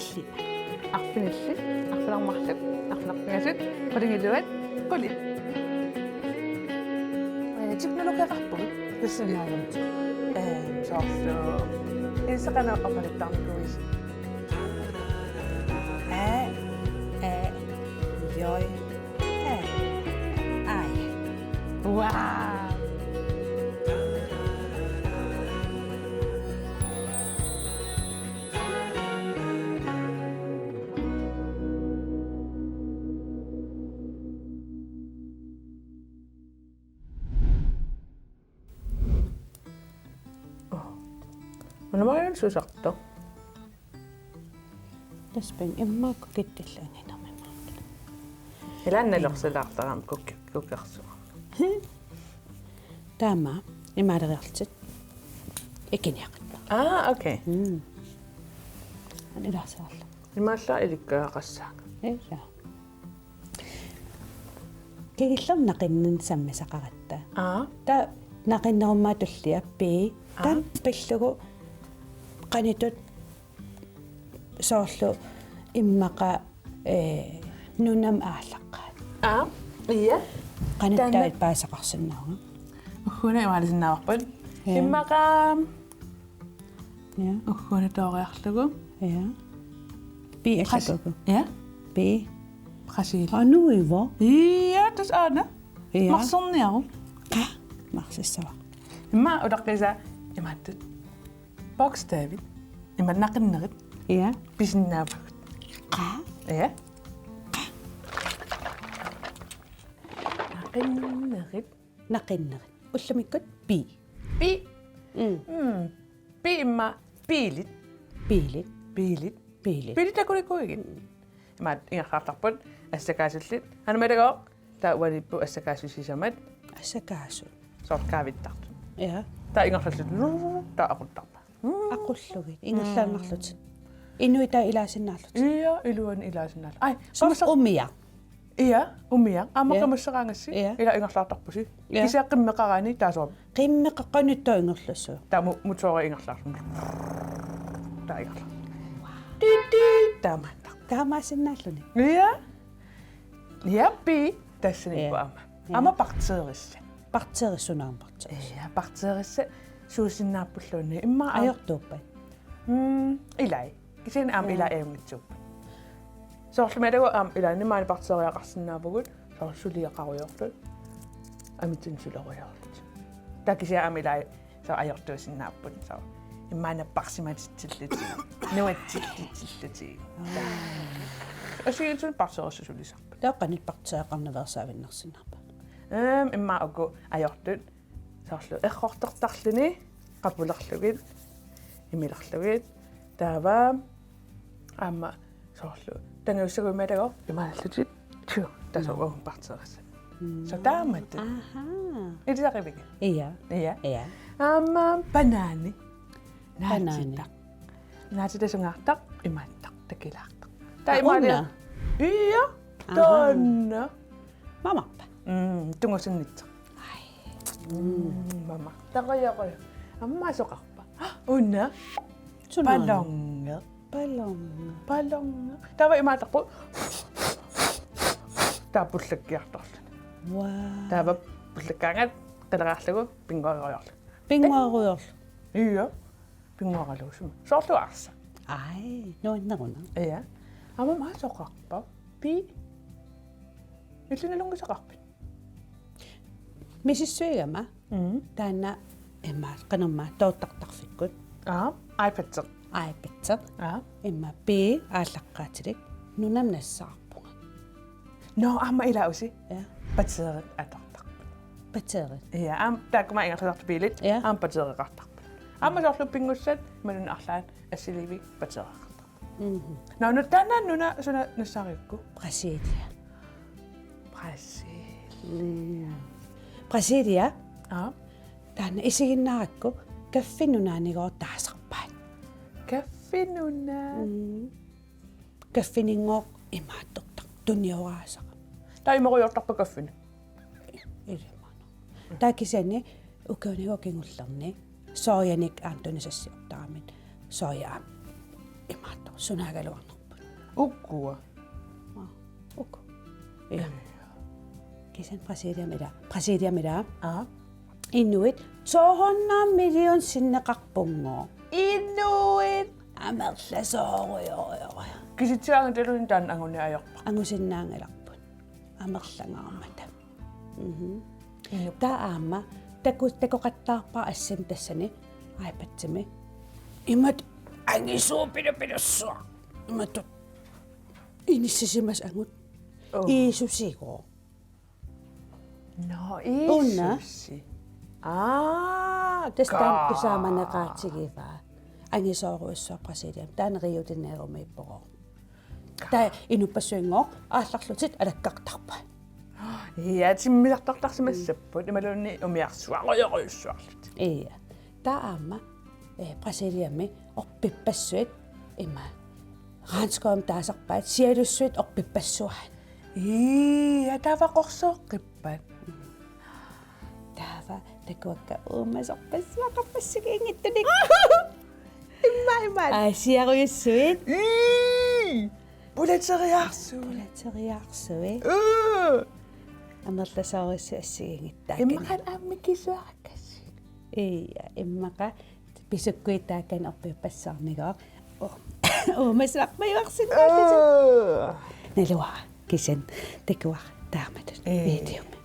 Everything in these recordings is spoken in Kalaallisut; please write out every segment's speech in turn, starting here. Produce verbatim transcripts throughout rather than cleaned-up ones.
Arfinillit, arfineq-marluk, arfineq-pingasut, qulingiluat, qulit. Ee, teknologeqarpugut tassaniarluta. Ee, soorlu. Illit qanoq oqaluttarnikuuisi? Aa, aa, joi, aa, ai. Wow. Una Marianne susartoq. Tassami immaqa kukittillu anginermimmaartoq. Ilaanni nalorsilaartarami kuk-, kukersuaq. Taama imaaleriarlutit ikiniaqattaarlutit. Aa, okay. Mm. Anilaarsaarlu. Imaallaat ilikkagaqassaanga. Ila. Kingullermik naqinninneq sammisaqaratta. Aa. Taava naqinnerummaa tullia B. Aa. Taanna pillugu qanoq ittut soorlu immaqa, ee, nunamut aallaqqaat. Aa, ja. Qanoq taanna taava paasisaqarsinnaavunga? Ugguuna imaalisinnaavarput. Ja. Immaqa Ja. Ugguuna tooriarlugu. Ja. B Bras-, allakuku. Ja. B. Brasil. Aa, nuivo. Ja, tassa aana. Ja. Marserniaruk. Qa, marsissavara. Immaqa utaqqiisaa imaattut. Bogstavit. Imaat naqinnerit. Ja. Pisinnaavagut. Qa. Ja. Naqinnerit. Naqinnerit. Ullumikkut B. B. Mm. Mm. B immaqa biilit. Biilit. Biilit. Biilit. Biilit takulikuuigit. Imaat ingerlaartarput assakaasullit. Aamma ilagooq taava uaniippoq assakaasut sisamat. Assakaasut. Soorlu kaavittartut. Ja. Taava ingerlallutit. Taava aquttarpaat. Aqullugit. Ingerlaannarlutit. Inuit taava ilaasinnaallutik. Ja, iluanni ilaasinnaallutik. Ai, soorlu qamassa- umiaq. Ja, umiaq. Aamma Ja. Qamassaraangassi. Ja. Ila ingerlaartarpusi. Ja. Kisianni qimmeqaraanni taava soorlu. Qimmeqaqqanittoq ingerlassaaq. Taava mu-, motori ingerlaarluni. Taava ingerlaarluni. Tiit, tiit, taamaattarpoq. Taamaasinnaalluni. Ja. Ja, B, tassaniippoq Ja. Aamma. Ja. Aamma bakteerissat. Bakteerissat, una aamma bakteerissat. Ja, bakteerissat suusinnaappulluunniit. Immaqa aam-, Ajortuuppat? Mm, ilai. Kisianni aamma Ja. ilai ajunngitsuupput. Soorlu meeragu aamma ilaanni maani bakteeriaqarsinnaavugut, soorlu suliaqarujoorlutik. Amitsunik sulerujoorlutik. Taava kisianni aamma ilai soorlu ajortuusinnaapput, soorlu immaqa napparsimatitsillutik. Nuatsillutillutik. Assigiinngitsunik bakteerissat sulisarput. Taava qanoq bakteeriaqarnaveersaavinnarsinnaarpa? Ehm, immaqa uku ajortut soorlu errortertarluni qapulerlugit, imilerlugit, taava aamma soorlu taniussaguimmatago imaallutit, tju, tassa Nå. Uagut bakteerissat. Mm. Så taamatut. Aha. Ilisarivigit? Ja. Ja. Ja. Aamma banaani. Banaani. Naatitaq. Naatitasungaartaq imaattaq takilaartoq. Taava Aa, imaali-, una? Ja. Aha. Taanna. Mamarpa? Mm, tungusunnitsoq. Ai. Mm, mama. Takoyoko. Aamma soqarpa? Una. Sunaana? Ballonge. Ballonge. Ballonge. Taava imaattarpoq. Taava pullakkiartorluni. Wow. Taava pullakkaangat qileraarlugu pinnguarujoorluni. Pinnguarujoorluni. Ja. Pinnguaraluusuma. Soorlu arsaq. Ai, nuanneruna. Ja. Aamma maani soqarpa? Pi. Illit nalunngisaqarpit? Misissuigama. Mm. Taanna immaqa qanormaa toortartarfikkut. Aa, iPad-eq. iPad-eq. Aa. Immaqa B aallaqqaatilik nunamut nassaarpunga. Nå, aamma ilaa usi. Ja. Batteriit atortarput. Batteriit. Ja, aamma taakkuma ingerlasartut biilit. Ja. Aamma batteriiqartarput. Aamma soorlu pinngussat, imaluunniit arlaat assiliivik batteriiqartarput. Mhm. Nå, nå, taanna nuna suna nassaariukku? Brasilia. Brasilia. Mm. Brasilia. Aa. Taanna isiginnaarakku kaffinunaanigooq taasarpaat. Kaffinuna. Mm. Kaffininngooq imaattortaq tunioraasara. Taava imorujoortarpa kaffinik? Ilumut. Taava kisianni ukiunigooq kingullerni sojanik aamma tunisassiortaramik. Soja aamma imaattoq sunaagaluarnerput. Ukkua. Aa, uku. Ja. Kisianni Brasiliami ilaa. Brasiliami ilaa. Aa. Inuit to hundrede million sinneqarpunngooq. Inuit. Amerlasoorujussuaq. Kisitsiaangatilluunniit taanna anguniarpara. Angusinnaanngilarput. Amerlangaarmata. Mhm. Inupput. Taava aamma taku-, takoqattaarpara assimi tassani iPadimi. Imatut angisuupilupilussuaq. Imatut inissisimasut angut. Oo. Jiisusigooq. Nå, Una. Jiisusi. Aa, tassa taanna kaa. Tusaamaneqaatigivaa. Angisoorujussuaq Brasiliami. Taanna Rio de Janeiro-miippoq. Taava inuppassuinngooq aallarlutit alakkartarpaat. Ja, timmisartartarsimassapput. Imaluunniit umiarsuarujorujussuarlutit. Ja. Taava aamma, eh, Brasiliami orpippassuit ima. Regnskoven taasarpaat, sialussuit orpippassuaat. Ja, taava qorsooqqippat. Taava takuakka uumasorpassuaqarput assigiinngitsunik. Immaqa, immaqa. Aa, siarujussuit. Ii! Pulateriaarsuit. Pulateriaarsuit. Uu! Amerlasoorujussuit assigiinngitsut taakani. Immaqa aamma mikisuarakassi. Ja, immaqa pisukkuit taakani orpippassuarnigooq. Oo. Uumasarpajuarsinnaallasi. Uu. Naluara kisianni takuara taamatut. Ee. Videomi.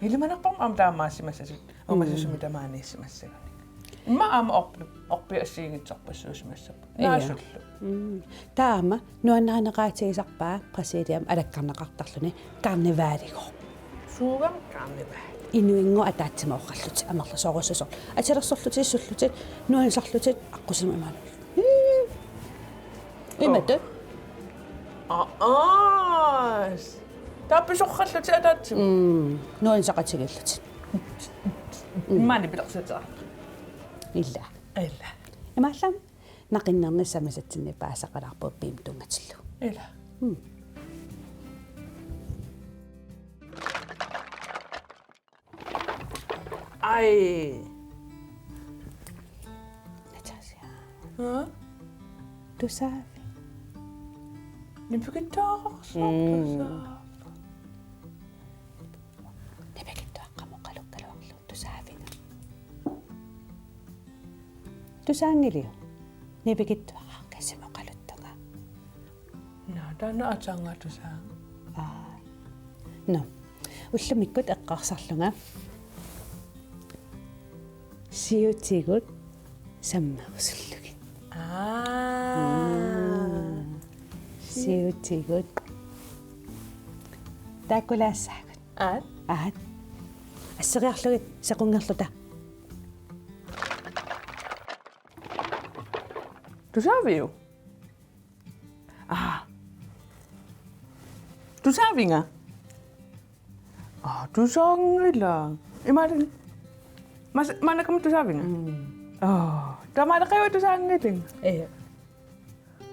Ilimanarpormi aamma taamaasimassasut. Uumasusumik tamaaniissimassagaanni. Immaqa aamma orpi-, orpiit assigiinngitsorpassuusimassapput. Ja. Naasullu. Mm. Taava aamma nuannarineqaatigisarpaa Brasiliami alakkarneqartarluni karnivaligooq. Suugami karnivaali? Inuinngooq ataatsimooqqallutik amerlasoorujussuit. Atilersorlutik, sullutit, nuannisarlutit, aqqusimut imaanut. Imatut. Aa, aa. Taava pisorallutik ataatsimut. Mm, nuannisaqatigiillutik. Immaqa pilersuuteqarpoq. Ila. Ila. Imaallaat naqinnerni sammisatsinni paasisaqalaarpugut piimik tunngatillugu. Ila. Mm. Ai. Natasja. Haa? Tusaavit? Nipikitsuararsuaq. Mm. Tusaavit. Nipikitsuaqqamut oqalukkaluarlugu tusaavinga. Tusaanngiliuk? Nipikitsuararsuaq kisimi oqaluttunga. Naa, taanna aatsaannguaq tusaavunga. Aa. Nå. Ullumikkut eqqarsarlunga. Siutigut sammerusullugit. Aa. Mm. Siutigut. Taakkulaassaagut. Aat. Aat. Asseriarlugit sequnngerluta. Tusaaviuk? Aa. Tusaavinga? Aa, tusaanngilanga. Imaalluni. Mas-, maannakkut tusaavinga? Mm. Aa, taava maannakkut tusaanngilanga. Ee.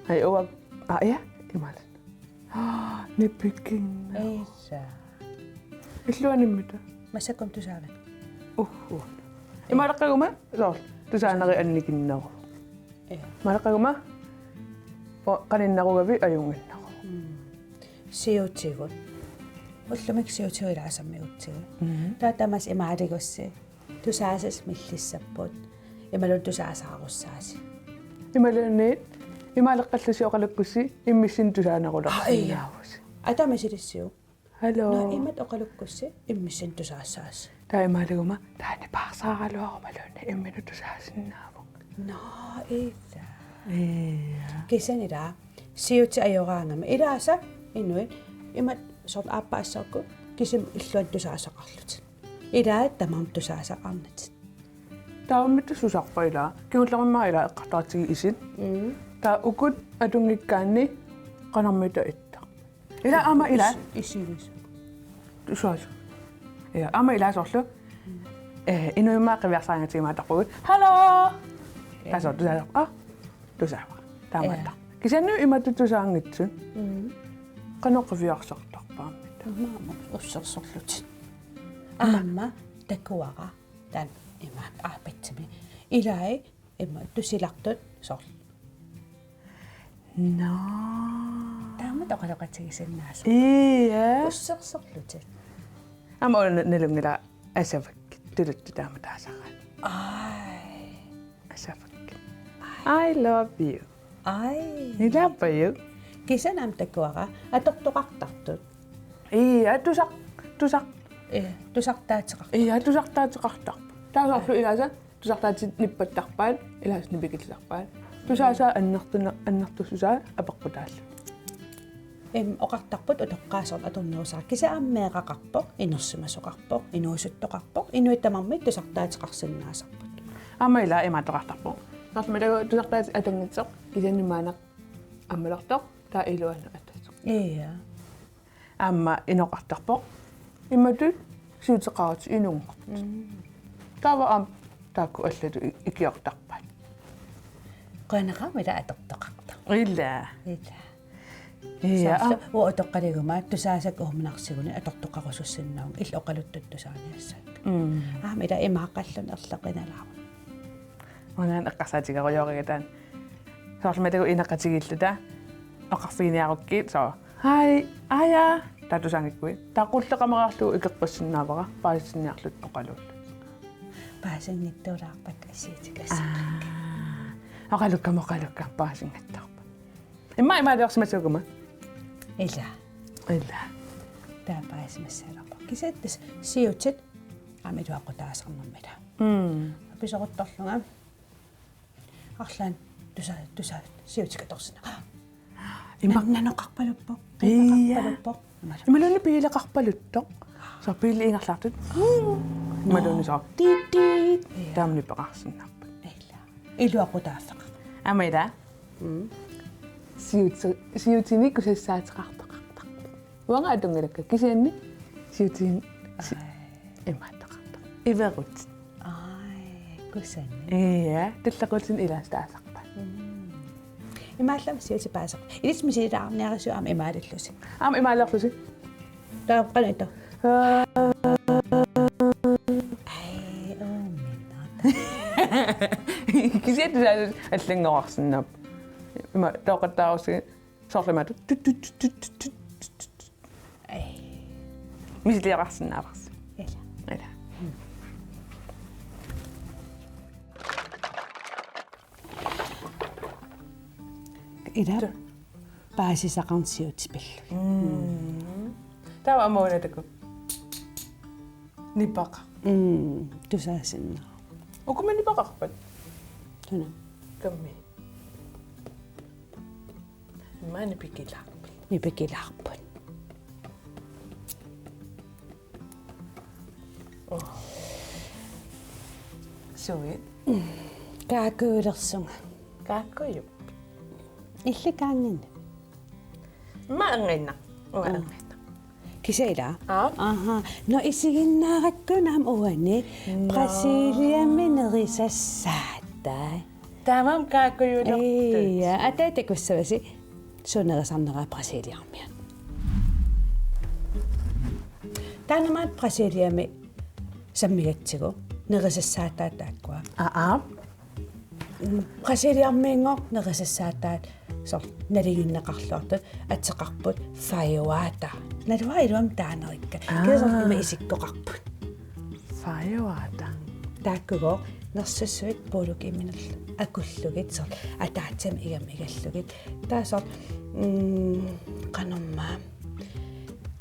Ai, uanga. Aa, ja, imaalluni. Aa, nipikinna. Ila. Illuanimmi taava? Massakkut tusaavinga. Uhu. Imaaleqqaguma, soorlu, tusaaneri annikinneruvoq. Ee. Imaaleqqaguma, o-, qaninnerugavit ajunnginneruvoq. Mm. Siutigut. Ullumikkut siutigut ilaa sammigut. Mhm. Taava tamaasa imaaligussi. Tusaasasi millissapput. Imaluunniit tusaasaarussaasi. Imaluunniit, imaaleqqallusi oqalukkussi immissinnut tusaanerulersinnaavusi. Aa, ee. Atami silissiu. Hallo. Nå, imatut oqalukkussi immissinnut tusaassaasi. Taava imaaliguma, taanna paarsaaraluarumaluunniit imminut tusaasinnaavunga. Nå, ila. Ija. Kisianni ilaa, siutit ajoraangami. Ilaasa, inuit, imatut soorlu aappaa assarkut, kisimi illuanut tusaasaqarlutit. Ilaat tamarmik tusaasaqarnatik. Taamaammat susarpa ilaa, kingullermik ilaa eqqartaratsigu isit. Mm. Taava ukua atunngikkaanni qanormita ittut. Ilaa aamma ilaa. Is-, isigisut. Tusaasut. Ja, aamma ilaa soorlu. Mm. Eh, inuit immaqa qiviarsaarigatigimaattarpugut. Hallo! Ja. Taava soorlu tusaasut. Aa, tusaavara. Taamaattoq. Ja. Kisianni imatut tusaanngitsut. Mm. Qanoq qiviarsartarpaammat. Aamma ussersorlutit. Mm. Aamma takuara. Taanna imaak aapatsimi. Ilai ima tusilartut soorlu. Nå. Taamatut oqaloqatigisinnaasut. Ija. Ussersorlutik. Aamma una nalunngilaq asavakkit tuluttut taama taasaraat. Ai. Asavakkit. I love you. Ai. Ilaa pajuk. Kisianni aamma takuara atortoqartartut. Ija, tusar-, tusar-. Ee, tusartaateqartarput. Ija, tusartaateqartarput. Taava soorlu ilaasa tusartaatit nippattarpaat, ilaasa nipikillisarpaat. Tusaasaa annertuna-, annertussusaa apeqqutaallutik. Em, oqartarput utoqqaat soorlu atornerusarput. Kisianni aamma meeraqarpoq, inersimasoqarpoq, inuusuttoqarpoq, inuit tamarmik tusartaateqarsinnaasarput. Aamma ilaa imaattoqartarpoq. Soorlu mitagu tusartaatit atanngitsoq, kisianni maanna ammalortoq, taava iluanut atassasoq. Ija. Aamma inoqartarpoq. Imatut siuteqarutit inunngortut. Mm. Taava aamma taakku allatut i-, ikiortarpaat. Qujanaqaaq ilaa atortoqartoq. Ilaa. Ilaa. Ija. Soorlu uanga utoqqaliguma tusaasakka uuminarsigunik atortoqarusussinnaavunga illit oqaluttut tusaaniassagakka. Mm. Aamma ilaa imaaqqalluni erloqinalaaruk. Uanga eqqarsaatigerujooriga taanna. Soorlu mitagu ineqatigiilluta oqarfiginiarukkit soorlu: Hej, aja. Taava tusaanngikkuit. Taava qulleq amerarlugu ikeqqussinnaavara paasitinniarlutik oqaluullutik. Paasinngitsuulaarpakka assigitikassaqqakka. Aa. Oqalukkama, oqalukkama paasinngitsoorput. Immaqa imaaliorsimasuguma. Ilaa. Ilaa. Taava paasimassagaluarpoq. Kisianni tassa siutit aamma iluaqutaasarnermik ilaa. Mm. Pisoruttorlunga. Arlaannik tusa-, tusa-, siutit atorsinnaapput. Ima- Na-, nanoqarpaluppoq. Ija. Qiimeqarpaluppoq. Imaluunniit biileqarpaluttoq. Soorlu biili ingerlaartut. Imaluunniit soorlu tiit, tiit. Ija. Taama nipeqarsinnaapput. Ilaa. Iluaqutaaffeqarpoq. Aamma ilaa. Mm. Siuti-, siutinik kusassaateqartoqartarpoq. Uanga atunngilakka kisianni siutin si-, Ai. Imaattoqartoq. Iverut. Ai, kusanaq. Ija, tullequutitsinni ilaasa taasarpaat. Mm. Imaallammi siutit paasarput. Ilissi misililaarniarisiuk aamma imaalillusi. Aamma imaalerlusi. Taava qanoq ittoq? Aa. Ai, uuminnaat. Kisianni tusaasut allanngorarsinnaapput. Ima tooqattaarussi soorlu imaattoq tut, tut, tut. Ai. Misiliorarsinnaavarsi. Ila. Ila. Ila. Paasisaqarneq siutipillugu. Mm. Taava aamma una takuuk. Nipeqarpoq. Mm, tusaasinnaavoq. Ukumi nipeqarpat? Suna. Kammi. Immaqa nipikilaarput. Nipikilaarput. Oh. Sui. Kaakkujulersunga. Kaakkujup. Illit kaannginnavit? Immaqa annginnaq. Uanga Mm. annginnaq. Kisianni ilaa? Aap. Aha. Nå isiginnaarakku aamma uani. Nå. Brasiliami nerisassaattai. Taamaammat kaakkujulertut. Ija, ataa takussavasi suut nerisarnerai Brasiliamiut. Taanna aamma Brasiliami sammigatsigu nerisassaataat taakkua. Aa, aa. Mm, Brasiliamiinngooq nerisassaataat soorlu nalinginneqarluartut ateqarput feijoada. Naluara iluamik taanerikka. Aa. Kisianni soorlu ima isikkoqarput. Feijoada. Taakkugooq nersussuit puulukiiminerlu akullugit soorlu ataatsimik igami igallugit. Taava soorlu, mm, qanormaa.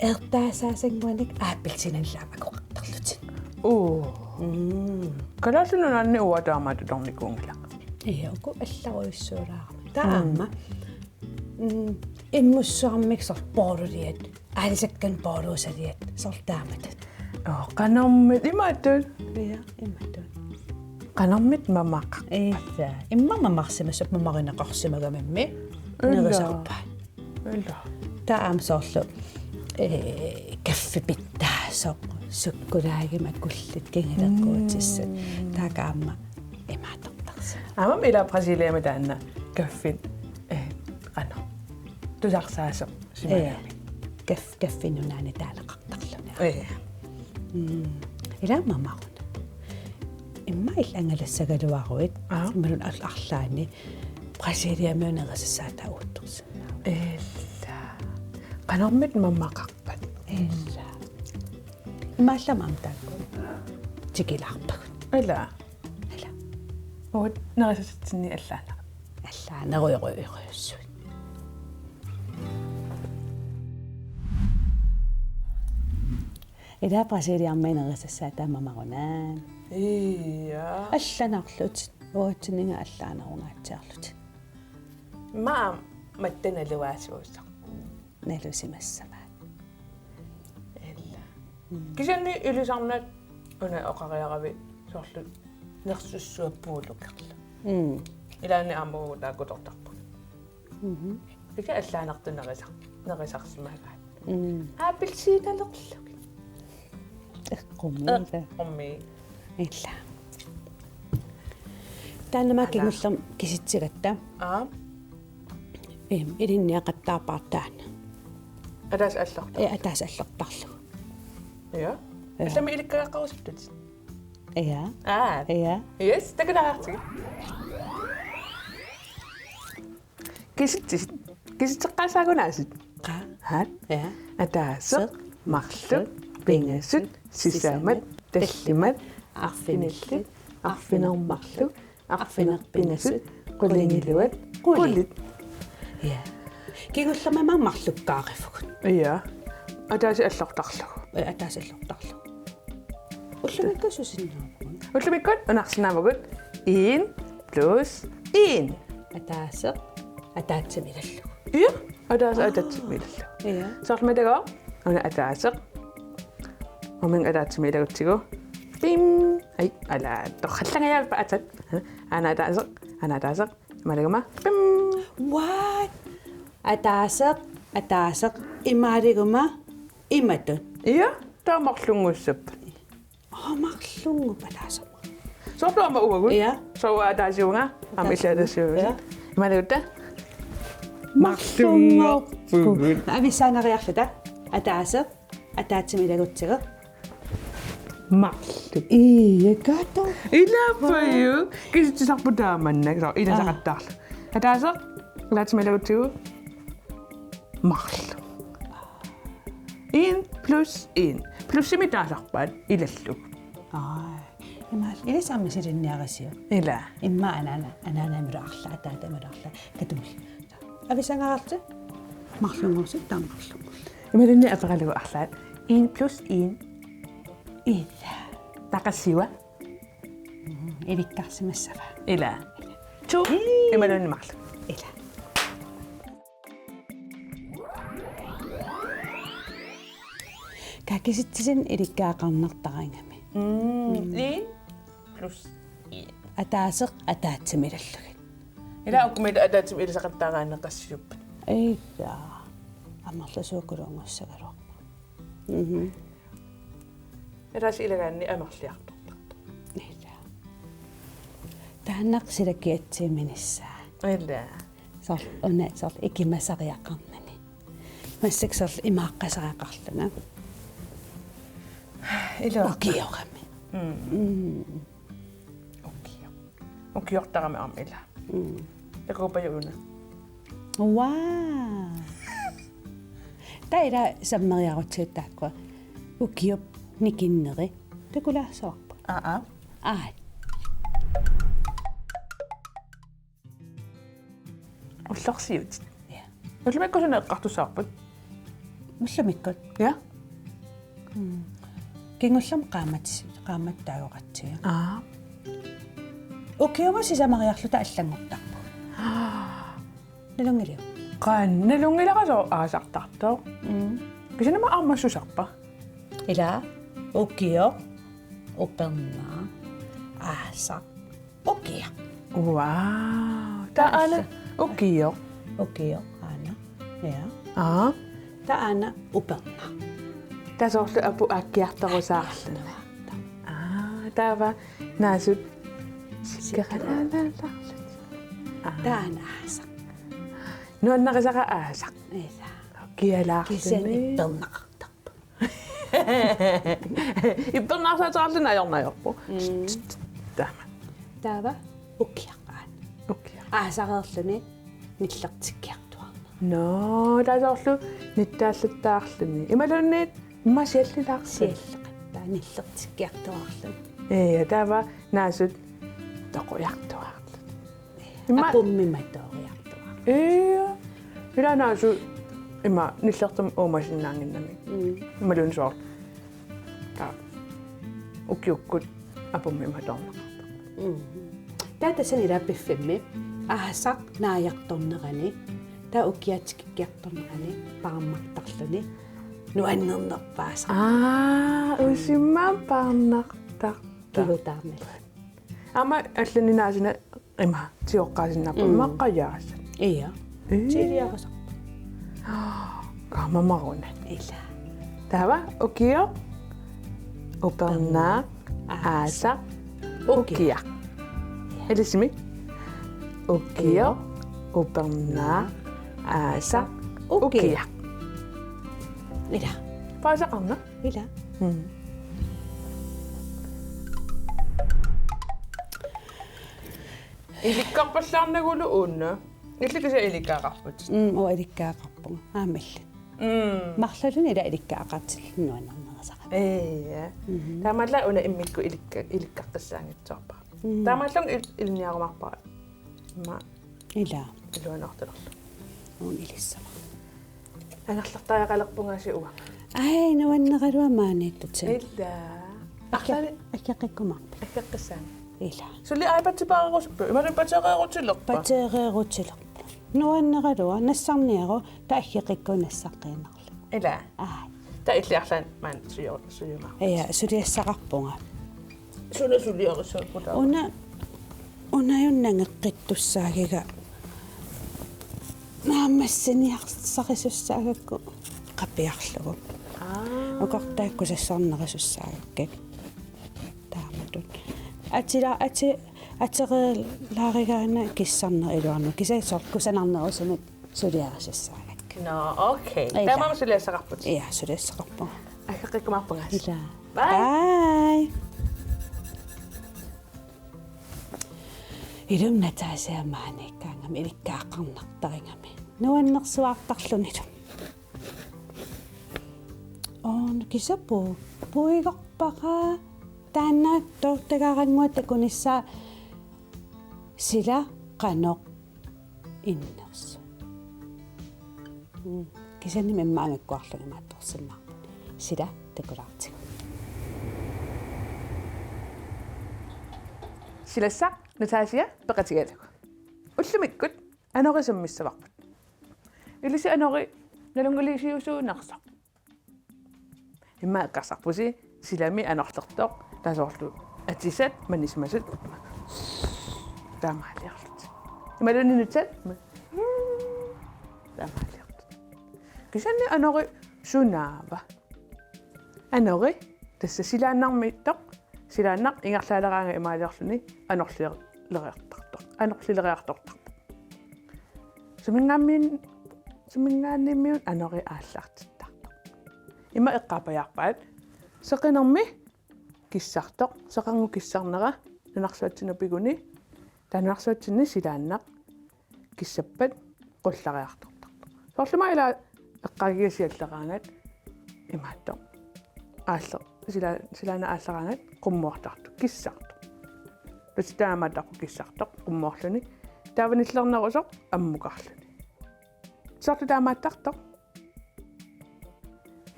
Eertaasaasannguanik appelsiinanillu aamma akoqartarlutik. Uu. Mm. Kalaallit Nunaanni uanga taamaattornikuunngilaq. Ija, uku allarujussuulaarami. Taava Mm. aamma, mm, immussuarmik soorlu booluliat, aalisakkanik booluusaliat, soorlu taamatut. Oo, qanormita imaattoq? Ija, imaattoq. Qanormita mamaqarpat? Ija, immaqa mamarsimassapput mamarineqarsimagamimmi. Ila. Nerisarpaat. Ila. Taava aamma soorlu, ee, kaffi pitsaasoq, sukkulaagimik akullit kinguleqquutissat. Mm. Taakku aamma imaattortarsimapput. Aamma ila Brasiliami taanna kaffit, ee, qanoq. Tusarsaasoq simagami. Ee, kaf-, kaffi nunaanni taaleqartarluni. Ee. Mm. Ila mamaruna. Immaqa illit angalassagaluaruit. Aa. Imaluunniit al-, arlaanni. Brasiliami nerisassaata uuttorsinnaavoq. Ila. Qanormita mamaqarpat? Ila. Imaallaat aamma taakku tikilaarpagut. Ila. Ila. Uut nerisasatsinni allaanerit. Allaanerujorujorujussui. Ila Brasiliami nerisassaata mamarunaa. Ila. Allannarlutit. Uatsinninnga allaanerungaatsiarlutit. Maa mattanaluaasuusoq. Nalusimassavaat. Ila. Mm. Kisianni ilisarnat una oqariaravit soorlu nersussuat puulukerlu. Mm. Ilaanni aamma uagut taakkutortarpugut. Mhm. Kisianni allaanertut nerisar-, nerisarsimagaat. Mm. Appelsiinalerlugit. Eqqumiit. Eqqumiit. Ila. Taanna Ala. Kingullermik kisitsigatta. Aa. Em, ilinniaqattaarpara taanna. Ataaseq allortarlugu. Ee, ataaseq allortarlugu. Ja. Ja. Allamik ilikkagaqarusuttut. Ja. Aa. Ja. Yes, takulaartigu. Kisitsisit. Kisitseqqaassaagut aasiit. Qaa. Haat. Ja. Ataaseq, marluk, pingasut, sisamat, tallimat, arfinillit, arfineq-marluk, arfineq-pingasut, qulingiluat, qulit. Ja. Kingullermik aamma marlukkaarivugut. Ja. Ataaseq allortarlugu. Ja, ataaseq allortarlugu. Ullumikkut susinnaavugut. Ullumikkut unarsinnaavugut. En plus en. Ataaseq, ataatsimik ilallugu. Ja, ataaseq, ataatsimik ilallugu. Ja. Soorlu mitagaa, una ataaseq. Uminnga ataatsimik ilagutsigu. Bim! Ai, ala, torrallangajappa atat. Aana ataaseq, aana ataaseq. Imaaliguma. Bim! What? Ataaseq, ataaseq. Imaaliguma, imatut. Ja, taava marlunngussappat. Aa, marlunnguppat ataaseq. Soorlu aamma uagut. Ja. Soorlu ataasiuvunga. Aamma ataaseq. Ilaa ataasiuvunga. Ja. Imaluunniit. Marlunngorpugut. Avissaangeriarluta. Ataaseq. Ataatsimik ilagutsigu. Marluk. Ii, kato. Ilaappajuk. Kisitsisarput taamannak. Soorlu ilasaqattaarlu. Ataaseq. Ataatsimik ilagutsigu. Marluk. En plus en. Plusimik taasarpaat ilallugu. Ai. Ima ilisarmi silinniarisiuk. Ila. Immaqa anaana, anaanamilu arlaat, ataatamilu arlaat. Katumil. Avissaangeriarlutit. Marlunnguusut taava marlunnguusut. Imaluunniit aperalugu arlaat. En plus en. Ila. Taqassiva. Mhm, ilikkarsimassava. Ila. To. Ii. Imaluunniit marluk. Ila. Kakisitsisini ilikkagaqarnartarigami. Mm, en plus en. Ataaseq ataatsimik ilallugit. Ila ukkumiit ataatsimik ilisaqattaaraanni qassiuppat. Ila. Amerlasuukuluunngussagaluarpoq. Mhm. Ataaseq ilagaanni amerliartortarpoq. Ila. Taanna silakiatsiiminissaa. Ila. Soorlu una, soorlu ikimasariaqarnani. Massakkut soorlu imaaqqasariaqarluni. Ila. Ukiorami. Mm. Mm. Ukioq. Ukiortarami aamma ila. Mm. Takuuppajuna. Wow. Taava ila sammeriarutsigu taakkua. Ukiup nikinneri. Takulaassavarput. Aa, aa. Aa. Ullorsiutit. Ja. Ullumikkut suna eqqartussavarput? Ullumikkut. Ja. Mm. Kingullermik qaammat, qaammat taagoratsigu. Aa. Ukiumut sisamariarluta allanngortarpugut. Aa. Nalunngiliuk? Qaa, nalunngilara soorlu aasartartoq. Mm. Kisianni aamma susarpa? Ila, ukioq, upernaaq, aasaq, ukiaq. Wow. Taava aana ukioq. Ukioq aana. Ja. Aa. Taava aana upernaaq. Taava soorlu apuup aakkiartorusaarluni. Aa, taava naasut sikkeralaarlutik. Aa. Taava aana aasaq. Nuannarisara aasaq. Ila. Ukialaarluni. Kisianni upernaaq. Ippernaarsaataarluni ajornarpoq. Mm. Taama. Taava ukiaq aana. Ukiaq. aasareerluni nillertikkiartuaarneq. Nå, taava soorlu nittaallattaarluni. Imaluunniit immaqa siallilaarluni. Sialleqattaaq nillertikkiartuaarluni. Ee, taava naasut toqujartuaarluni. Immaqa apummi matooriartuaarluni. Ee. Ila naasut immaqa nillertumik uumasinnaannginnamik. Mm. Imaluunniit soorlu. Taava ukiukkut apummi matoorneqartarput. Mm. Taava tassani ila piffimmi aasaq naajartornerani, taava ukiaq tikikkiartornerani paarnartarluni nuannernerpaasaq. Aa, usimmaammik paarnartarpoq. Kigutaarnallit. Aamma allanik naasuna ima tioqqaasinnaappoq. Mm. Immaqa qajaasat. Ia. Ee. Tiiliarusaq. Kaammamaruna. Ila. Taava ukioq, upernaaq, aasaq, ukiaq. Ilisimi? Ukioq, upernaaq, aasaq, ukiaq. Ila. Paasaqarna? Ila. Mm. Ilikkarpallaarnagulu una. Illit kisianni ilikkagaqarpit. Mm, oo, ilikkagaqarpunga. Aamma illit. Mm. Marlulluunniit ila ilikkagaqartillunga nuannernerusarami. Ee. Mhm. Taamaallaat una immikkut ilikka-, ilikkaqqissaanngitsoorpara. Mm. Taamaallugu il-, ilinniarumaarpara. Immaqa. Ila. Iluanaartalerlugu. Uun ilissavara. Angerlartariaqalerpungaasiit uanga. Ai, nuanneraluaq maaniittutit. Ila. Agge-, aggeqqikkumaarpit? Aggeqqissaanga. Ila. Suli iPad-i paarerusuppiuk? Imaluunniit batteereerutilerpa? Batteereerutilerpoq. Nuanneraluaq, nassarniaruk, taava aggeqqikkut nassaqqiinnarlugu. Ila. Ai. Taava illit arlaannik maani suju-, sujumaarpit. Ia, suliassaqarpunga. Suna suliarissagutaa? Una, una unajunnangeqqittussaagakku. Naammassiniarsarisussaagakku qapiarlugu. Aa. Ukortaakku sassarnerisussaagakkit. Taamatut. Atila-, ati-, aterilaarigaanni kissarneq iluarneq. Kisianni soorlu kusanarnerusumik suliarisussaagakkit. Nå, okay. Ila. Taamaammat suliassaqarputit? Ia, suliassaqarpunga. Aggeqqikkumaarpunga. Ila. Bye. Bye. Ilumut Natasia maaniikkaangami ilikkagaqarnartarigami. Nuannersuartarlunilu. Oon kisapu puigorpara taanna tortagaaranngua takunissaa sila qanoq innersoq. Mm. Kisiannimi immaqa angakkuarlugu imaattorsinnaapput. Sila takulaartigu. Silassaq Natasia peqatigalugu. Ullumikkut anori sammissavarput. Ilissi anori nalunngiliusiusuunersoq. Immaqa eqqarsarpusi silami anorlertoq, taava soorlu atisat manisimasut taamaaliorlutik. Imaluunniit nutsat taamaaliorlutik. Kisianni anori sunaava? Anori tassa silaannarmiittoq, silaannaq ingerlaaleraangat imaaliorluni anorlileriartortoq. Anorlileriartortarpoq. Suminngaanniim-, suminngaanniimmiuna anori aallartittartoq. Ima eqqaapajaarpaat seqinermi kissartoq, seqernup kissarnera nunarsuatsinni piguni, taava nunarsuatsinni silaannaq kissappat qullariartortarpoq. Soorlumi ila eqqaagiga sialleraangat imaattoq. Aalleq, sila-, silaannaq aalleraangat qummuartartoq, kissartoq. Tassa taamaattoq kissartoq qummuarluni. Taava nillernerusoq ammukarluni. Soorlu taamaattartoq.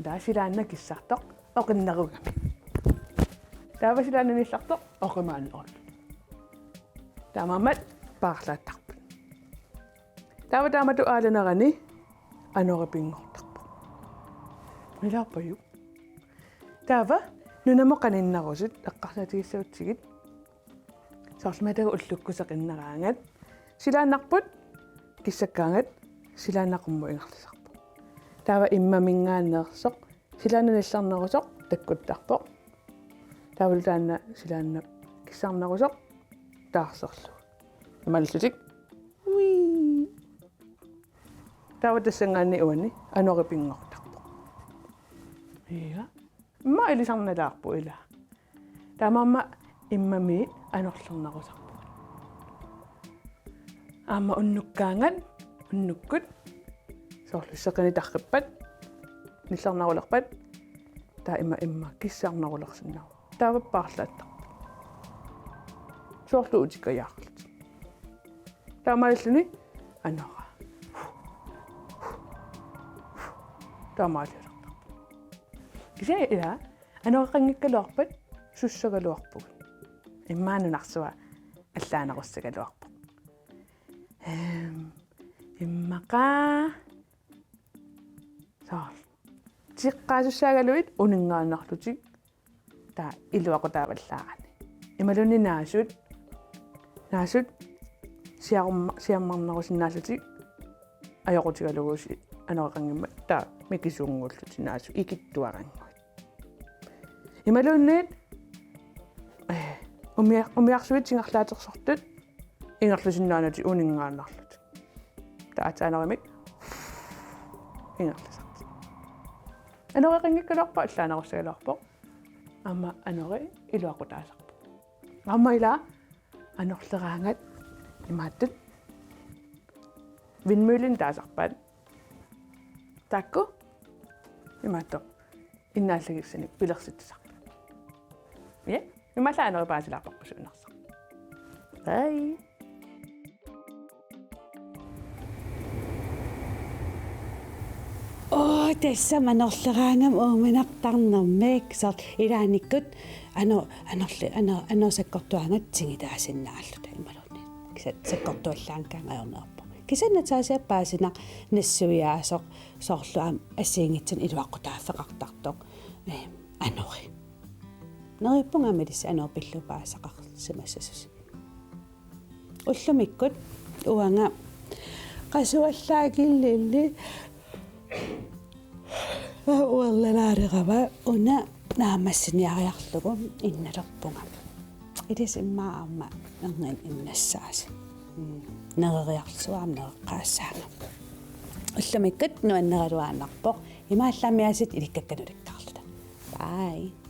Taava silaannaq kissartoq oqinnerugami. Taava silaannaq nillertoq oqimaannerullu. Taamaammat paarlaattarput. Taava taamatut aalanerani anori pinngortarpoq. Ilaarpajuk. Taava nunamut qaninnerusut eqqarsaatigissagutsigit. Soorlu matagu ullukkuseqinneraangat. Silaannarput kissakkaangat silaannaq qummut ingerlasarpoq. Taava immaminngaanneersoq silaannaq nillernerusoq takkuttarpoq. Taavalu taanna silaannaq kissarnerusoq taarserlugu. Imaluunniit. Ui. Taava tassanngaanniit uani anori pinngortarpoq. Ia. Immaqa ilisarnalaarpoq ila. Taamaammat immami anorlernerusarpoq. Aamma unnukkaangat, unnukkut, soorlu seqineq tarrippat, nillernarulerpat, taava ima immaqa kissarnarulersinnaavoq. Taava paarlaattarpoq. Soorlu utikajaarlutik. Taamaalilluni anoraa. Taamaaliortarpoq. Kisianni ila, anoreqanngikkaluarpat sussagaluarpugut. Immaqa nunarsuaq allaanerussagaluarpoq. Ehm, immaqa soorlu. Teqqaasussaagaluit uninngaannarlutik taava iluaqutaavallaarani. Imaluunniit naasut, naasut siarma-, siammarnerusinnaallutik ajoqutigaluguusi anoreqanngimmat taava mikisuunnguullutik naasut ikittuarannguit. Imaluunniit, eh, umia-, umiarsuit ingerlaatersortut ingerlasinnaanatik uninngaannarlutik. Taava aatsaat anorimik ingerlasartik. Anoreqanngikkaluarpoq, allaanerussagaluarpoq. Aamma anori iluaqutaasarpoq. Aamma ila anorleraangat imaattut vindmøllen taasarpaat. Taakku imaattoq innaallagissanik pilersitsisarpaat. Ja, imaallaat anori paasilaarparput siunnersoq. Bye. Oo, tassami anorleraangami uuminartarnermik, soorlu ilaannikkut ano-, anorli-, ano-, anori sakkortuaangatta tigutaasinnaalluta imaluunniit. Kisianni sakkortuallaanngikkaangat ajornerpoq. Kisianni Natasha paasinaq nassuiaasoq soorlu aamma assigiinngitsunik iluaqutaaffeqartartoq, eh, anori. Neriuppunga aamma ilissi anori pillugu paasisaqarsimassasusi. Ullumikkut uanga qasuallaakillilli uerlalaalerama una naammassiniariarlugu innalerpunga. Ilissi immaqa aamma erniinnaq innassaasi. Mm. Nereriarlugu aamma nereqqaassaanga. Ullumikkut nuanneraluaannarpoq. Imaallaat aamma aasiit ilikkakkanik ulikkaarluta. Bye.